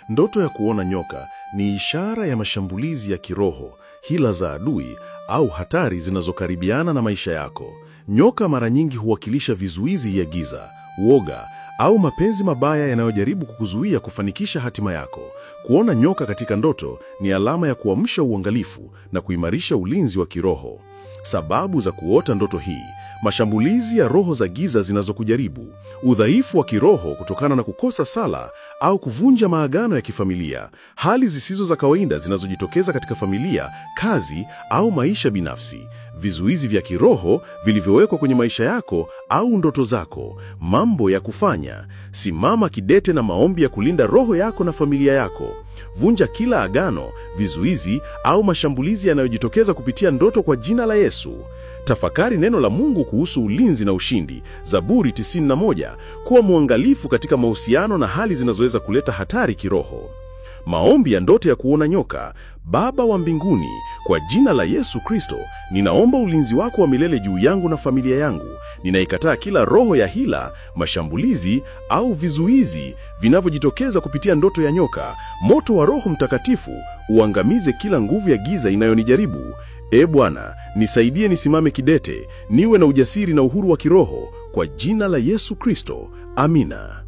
Ndoto ya kuona nyoka ni ishara ya mashambulizi ya kiroho, hila za adui au hatari zinazokaribiana na maisha yako. Nyoka mara nyingi huwakilisha vizuizi ya giza, uoga au mapenzi mabaya yanayojaribu kukuzuia kufanikisha hatima yako. Kuona nyoka katika ndoto ni alama ya kuamsha uangalifu na kuimarisha ulinzi wa kiroho. Sababu za kuota ndoto hii: mashambulizi ya roho za giza zinazokujaribu, udhaifu wa kiroho kutokana na kukosa sala au kuvunja maagano ya kifamilia, hali zisizo za kawaida zinazojitokeza katika familia, kazi au maisha binafsi, vizuizi vya kiroho vilivyowekwa kwenye maisha yako au ndoto zako. Mambo ya kufanya: simama kidete na maombi ya kulinda roho yako na familia yako. Vunja kila agano, vizuizi au mashambulizi yanayojitokeza kupitia ndoto kwa jina la Yesu. Tafakari neno la Mungu kuhusu ulinzi na ushindi, Zaburi 91. Kuwa mwangalifu katika mahusiano na hali zinazoweza kuleta hatari kiroho. Maombi ya ndoto ya kuona nyoka. Baba wa mbinguni, kwa jina la Yesu Kristo, ninaomba ulinzi wako wa milele juu yangu na familia yangu. Ninaikataa kila roho ya hila, mashambulizi au vizuizi vinavyojitokeza kupitia ndoto ya nyoka. Moto wa Roho Mtakatifu uangamize kila nguvu ya giza inayonijaribu. E Bwana, nisaidie nisimame kidete, niwe na ujasiri na uhuru wa kiroho, kwa jina la Yesu Kristo. Amina.